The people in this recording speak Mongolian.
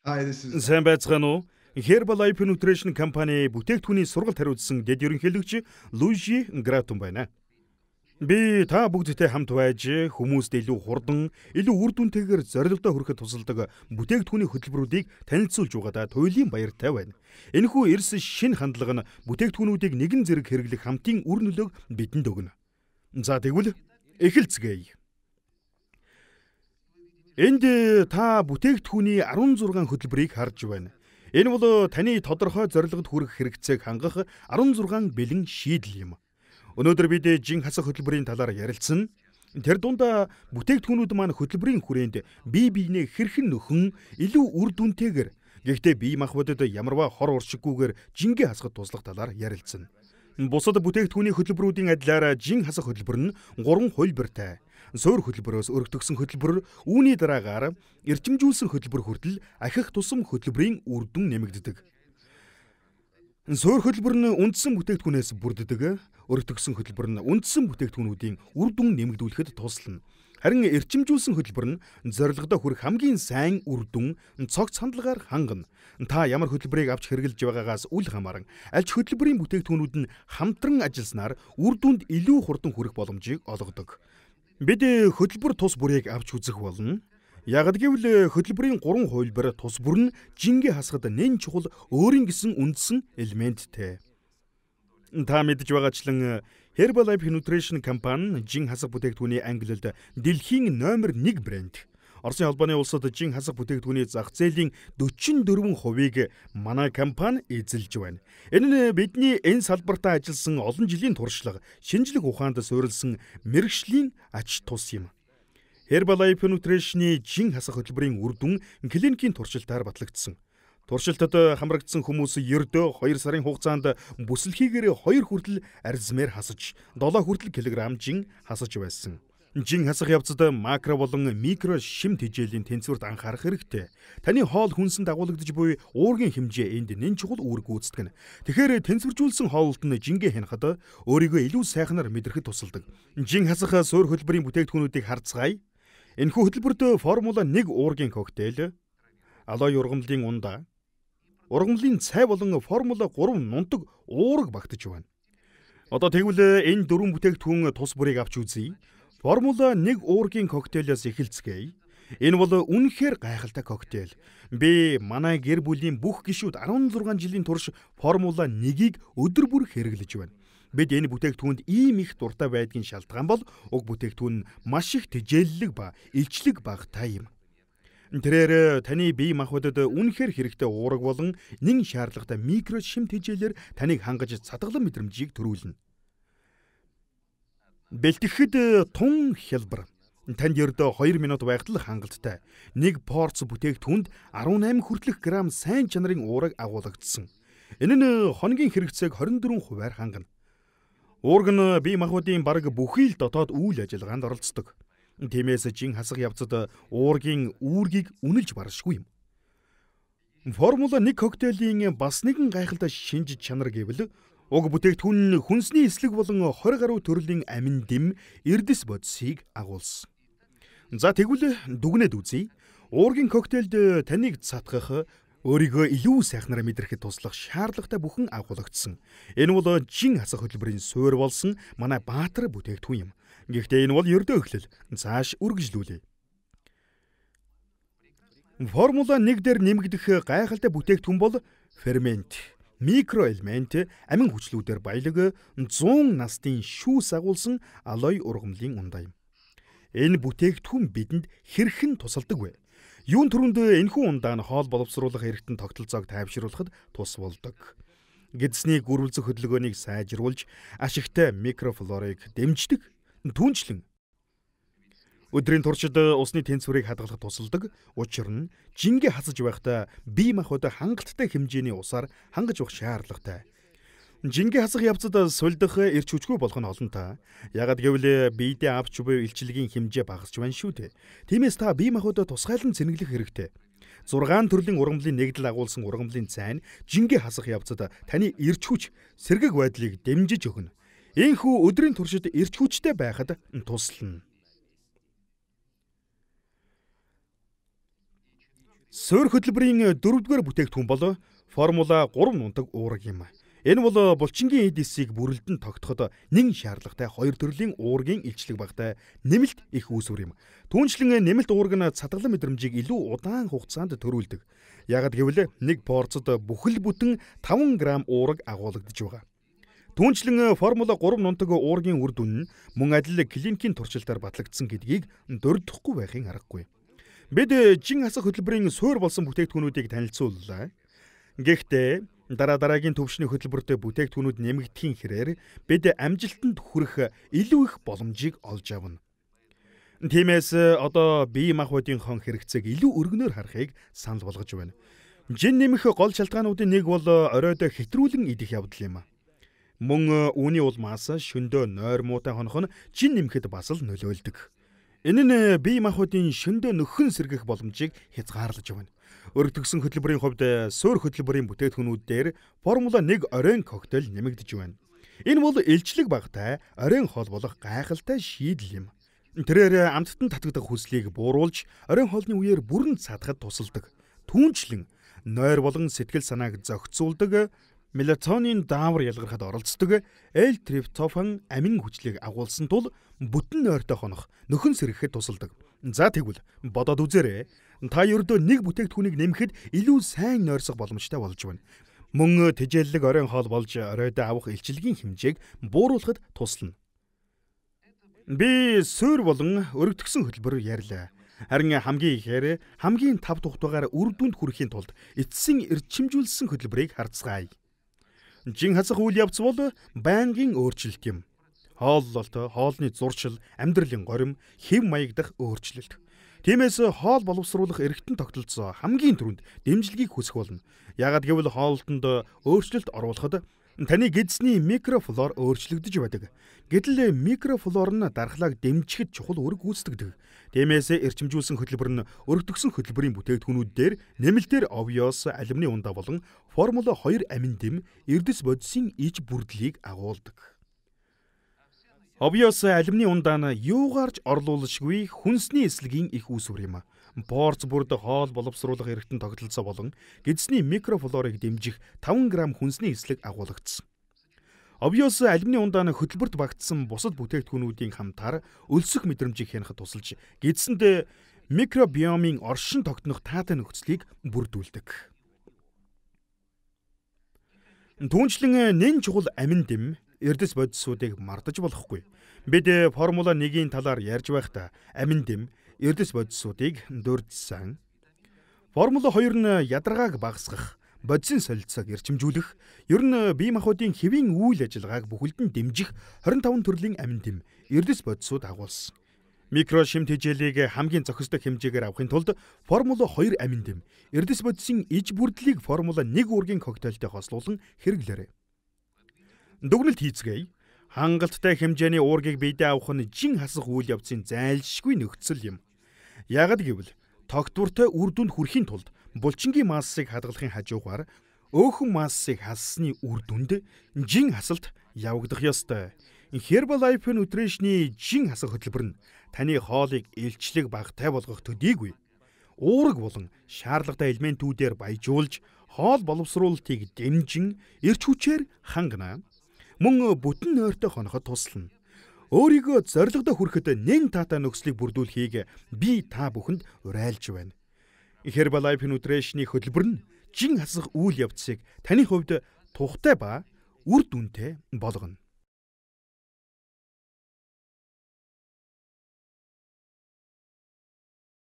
Сайн байцгаана уу? Herbalife Nutrition компани бүтээгдэхүүний сургалт хариуцсан дэд ерөнхийлөгч Лужи Гратун байна. Би та бүгдтэй хамт байж хүмүүст илүү хурдан, илүү үр дүнтэйгээр зорилгодоо хүрэхэд тусалдаг бүтээгдэхүүний хөтөлбөрүүдийг танилцуулж байгаадаа туйлын баяртай байна. Энэхүү эрс шинэ хандлага нь бүтээгдэхүүнүүдийг нэгэн зэрэг хэрэглэх хамтын үр нөлөөг бидэнд өгнө. За тэгвэл эхэлцгээе. Энд та бүтээгдэхүүний 16 хөтөлбөрийг харж байна. Энэ бол таны тодорхой зорилгод хүрэх хэрэгцээг хангах 16 бэлэн шийдэл юм. Өнөөдөр бид жин хасах хөтөлбөрийн талаар ярилцсан. Тэр дунд бүтээгдэхүүнүүд маань хөтөлбөрийн хүрээнд бие биенээ хэрхэн нөхөн илүү үр дүнтэйгээр, гэхдээ бие махбодод ямарваа хор уршиггүйгээр жингээ хасахад туслах талаар ярилцсан. Бусад бүтээгдэхүүний хөтөлбөрүүдийн адилаар жин хасах хөтөлбөр нь 3 хувилбартай. Суур хөтөлбөрөөс өргөтгсөн хөтөлбөр, үүний дараагаар эрчимжүүлсэн хөтөлбөр хүртэл ахих тусам хөтөлбөрийн үр дүн нэмэгддэг. Суур хөтөлбөр нь үндсэн бүтээгдэхүүнээс бүрддэг, өргөтгсөн хөтөлбөр нь үндсэн бүтээгдэхүүнүүдийн үр дүн нэмэгдүүлэхэд туслана. Харин эрчимжүүлсэн хөтөлбөр нь зорилгодоо хүрэх хамгийн сайн үр дүн цогц хандлагаар хангана. Та ямар хөтөлбөрийг авч хэрэглэж байгаагаас үл хамааран аль ч хөтөлбөрийн бүтээгдэхүүнүүд нь хамтран ажилласанаар үр дүнд илүү хурдан хүрэх боломжийг олгодог. Бид хөтөлбөр тус бүрийг авч үзэх болно. Яг гэвэл хөтөлбөрийн 3 хувилбар тус бүр нь жингээ хасахад нэн чухал өөрийн гэсэн үндсэн элементтэй. Та мэдж байгаачлан Herbalife Nutrition компани жин хасах бүтээгдэхүүний ангилалд дэлхийн номер 1 брэнд. Оросын холбооны улсад жин хасах бүтээгдэхүүний зах зээлийн 44%-ийг манай компани эзэлж байна. Энэ нь бидний энэ салбартаа ажилласан олон жилийн туршлага, шинжлэх ухаанд суурилсан мэргэжлийн ач тус юм. Herbalife Nutrition-ы жин хасах хөтөлбөрийн үр дүн клиникийн туршилтаар батлагдсан. Туршилтад хамрагдсан хүмүүс ердөө 2 сарын хугацаанд бүсэлхийгээр 2 хүртэл арзмаар хасаж, 7 хүртэл килограмм жин хасаж байсан. Жин хасах явцад макро болон микро шим тэжээлийн тэнцвэрт анхаарах хэрэгтэй. Таны хоол хүнсэнд дагуулгадж буй уургийн хэмжээ энд нэн чухал үүрэг гүйцэтгэнэ. Тэгэхээр тэнцвэржүүлсэн хооллолт нь жингээ хянахад өөрийгөө илүү сайхнаар мэдрэхэд тусалдаг. Жин хасах суур хөтөлбөрийн бүтээгдэхүүнүүдийг харцгаая. Энэхүү хөтөлбөрт Формула 1 уургийн коктейл, алой ургамлын ундаа, ургамлын цай болон Формула 3 нунтаг уураг багтаж байна. Одоо тэгвэл энэ дөрвөн бүтээгдэхүүн тус бүрийг авч үзье. Формула 1 уургийн коктейлээс эхэлцгээе. Энэ бол үнэхээр гайхалтай коктейл. Би манай гэр бүлийн бүх гишүүд 16 жилийн турш Формула 1-ийг өдөр бүр хэрэглэж байна. Бид энэ бүтээгдэхүүнд ийм их дуртай байдгийн шалтгаан бол уг бүтээгдэхүүн нь маш их тэжээллэг ба илчлэг багатай юм. Тэрээр таны бие махбодод үнэхээр хэрэгтэй уураг болон нэн шаардлагатай микро шим тэжээлээр таныг хангаж цадгалан мэдрэмжийг төрүүлнэ. Бэлтгэхэд тун хялбар. Танд ердөө 2 минут байхад л хангалттай. Нэг порц бүтээгдэхүүнд 18 хүртэлх грамм сайн чанарын уураг агуулгадсан. Энэ нь хоногийн хэрэгцээг 24%-аар хангана. Уураг нь бие махбодын бараг бүхий л дотоод үйл ажиллагаанд оролцдог. Тиймээс жин хасах явцад уургийн үүргийг үнэлж баршгүй юм. Формула 1 коктейлийн бас нэгэн гайхалтай шинж чанар гэвэл уг бүтээгдэхүүн нь хүнсний эслэг болон 20 гаруй төрлийн амин дэм эрдэс бодисыг агуулсан. За тэгвэл дүгнээд үзье. Уургийн коктейлд таныг цатгах, өөрийгөө илүү сайхнаар мэдрэхэд туслах шаардлагатай бүхэн агуулгадсан. Энэ бол жин хасах хөтөлбөрийн суурь болсон манай баатар бүтээгдэхүүн юм. Гэхдээ энэ бол ердөө эхлэл. Цааш үргэлжлүүлье. Формула 1 дээр нэмэгдэх гайхалтай бүтээгдэхүүн бол фермент, микроэлемент, амин хүчлүүдээр баялаг 100 настын шүүс агуулсан алой ургамлын ундаа юм. Энэ бүтээгдэхүүн бидэнд хэрхэн тусалдаг вэ? Юун түрүүнд энэхүү ундаа нь хоол боловсруулах эргэтэн тогтолцоог тайвшруулахад тус болдог. Гэдсний гүрвэлзэх хөдөлгөөнийг сайжруулж, ашигтай микрофлорыг дэмждэг. Түүнчлэн өдрийн туршид усны тэнцвэрийг хадгалахад тусалдаг. Учир нь жингээ хасаж байхдаа бие махбодоо хангалттай хэмжээний усаар хангаж явах шаардлагатай. Жингээ хасах явцад сулдах эрч хүчгүй болох нь олонтаа. Яагад гэвэл биедээ авч буй илчилгийн хэмжээ багасч байна шүү дээ. Тиймээс та бие махбодоо тусгайлан цэнэглэх хэрэгтэй. 6 төрлийн ургамлын нэгдэл агуулсан ургамлын цай нь жингээ хасах явцад таны эрч хүч, сэргэг байдлыг дэмжиж өгнө. Энэхүү өдрийн туршид эрч хүчтэй байхад туслана. Суурь хөтөлбөрийн 4-р бүтээгдэхүүн бол Формула 3 нунтаг уураг юм. Энэ бол булчингийн эд эсийг бүрэлдэн тогтоход нэн шаардлагатай хоёр төрлийн уургийн илчлэг багтай нэмэлт их үүсвэр юм. Түүнчлэн нэмэлт уураг нь цадгалан мэдрэмжийг илүү удаан хугацаанд төрүүлдэг. Яагад гэвэл нэг порцод бүхэл бүтэн 5 г уураг агуулгадж байгаа. Түүнчлэн Формула 3 нунтаг уургийн үр дүн нь мөн адил клиникийн туршилтаар батлагдсан гэдгийг дурдахгүй байхын аргагүй. Бид жин хасах хөтөлбөрийн суурь болсон бүтээгдэхүүнүүдийг танилцууллаа. Гэхдээ дараа дараагийн түвшний хөтөлбөртөө бүтээгдэхүүнүүд нэмэгдэхийн хэрээр бид амжилтанд хүрэх илүү их боломжийг олж авна. Тиймээс одоо бие махбодынхон хэрэгцээг илүү өргөнөөр харахыг санал болгож байна. Жин нэмэх гол шалтгаануудын нэг бол оройд хэтрүүлэн идэх явдал юм. Мөн үүний улмаас шөндөө нойр муутай хонох нь жин нэмэхэд бас л нөлөөлдөг. Энэ нь бие махбодын шөндөө нөхөн сэргэх боломжийг хязгаарлаж байна. Өргөтгсөн хөтөлбөрийн хувьд суурь хөтөлбөрийн бүтээгдэхүүнүүд дээр Формула 1 оройн коктейл нэмэгдэж байна. Энэ бол илчлэг багатай оройн хоол болох гайхалтай шийдэл юм. Тэрээр амттан татагдах хүслийг бууруулж оройн хоолны үеэр бүрэн цадахад тусалдаг. Түүнчлэн нойр болон сэтгэл санааг зохицуулдаг, мелатонин даавар ялгархад оролцдог L-триптофан амин хүчлийг агуулсан тул бүтэн нойртой хонох, нөхөн сэргэхэд тусалдаг. За тэгвэл бодоод үзээрэй. Та ердөө нэг бүтээгдэхүүнийг нэмэхэд илүү сайн нойрсох боломжтой болж байна. Мөн тэжээллэг оройн хоол болж оройдоо авах илчилгийн хэмжээг бууруулахад туслана. Би суурь болон өргөтгсөн хөтөлбөр ярьлаа. Харин хамгийн ихээр хамгийн тав тухтайгаар үр дүнд хүрэхийн тулд эцсийн эрчимжүүлсэн хөтөлбөрийг харцгаая. Жин хасах үйл явц бол байнгын өөрчлөлт юм. Хооллолт, хоолны зуршил, амьдралын горим, хэв маяг дах өөрчлөлт. Тиймээс хоол боловсруулах эргэтэн тогтолцоо хамгийн түрүүнд дэмжлэгийг хүсэх болно. Яагад гэвэл хоолтонд өөрчлөлт оруулахад таны гэдсний микрофлор өөрчлөгдөж байдаг. Гэтэл микрофлор нь дархлааг дэмжихэд чухал үүрэг гүйцэтгэдэг. Тиймээс эрчимжүүлсэн хөтөлбөр нь өргөтгсөн хөтөлбөрийн бүтээгдэхүүнүүд дээр нэмэлтээр овёос, алюминий ундаа болон Формула 2 амин дэм эрдэс бодисын иж бүрдлийг агуулдаг. Овёос алюминий ундаа нь юугаарч орлуулшгүй хүнсний эслэгийн их үүсвэр юм. Порц бүрд хоол боловсруулах эргэтэн тогтолцоо болон гэдсний микрофлорыг дэмжих 5 г хүнсний эслэг агуулгдсан. Овёос алюминий ундаа нь хөтөлбөрт багтсан бусад бүтээгдэхүүнүүдийн хамтаар өлсөх мэдрэмжийг хянахад тусалж гэдсэнд микробиомын оршин тогтнох таатай нөхцөлийг бүрдүүлдэг. Түүнчлэн нэн чухал амин дэм эрдэс бодисуудыг мартаж болохгүй. Бид Формула 1-ийн талаар ярьж байхдаа амин дэм эрдэс бодисуудыг дурдсан. Формула 2 нь ядаргааг багасгах, бодисын солилцоог эрчимжүүлэх, ер нь бие махбодын хэвийн үйл ажиллагааг бүхэлдэн дэмжих 25 төрлийн амин дэм эрдэс бодисууд агуулсан. Микро шим тэжээлийг хамгийн зохистой хэмжээгээр авахын тулд Формула 2 амин дэм эрдэс бодисын иж бүрдлийг Формула 1 уургийн коктейлтэй хослуулан хэрэглээрэй. Дүгнэлт хийцгээе. Хангалттай хэмжээний уургийг биедээ авах нь жин хасах үйл явцын зайлшгүй нөхцөл юм. Яагад гэвэл тогтвортой үр дүнд хүрэхийн тулд булчингийн массыг хадгалахын хажуугаар өөхөн массыг хассны үр дүнд жин хасалт явагдах ёстой. Herbalife Nutrition-ы жин хасах хөтөлбөр нь таны хоолыг илчлэг багатай болгох төдийгүй уураг болон шаардлагатай элементүүдээр баяжуулж хоол боловсруулалтыг дэмжин эрч хүчээр хангана. Мөн бүтэн нойртой хоноход туслана. Өөрийгөө зорилгодоо хүрэхэд нэн таатай нөхцөлийг бүрдүүлэхийг би та бүхэнд уриалж байна. Herbalife Nutrition-ы хөтөлбөр нь жин хасах үйл явцыг таны хувьд тухтай ба үр дүнтэй болгоно.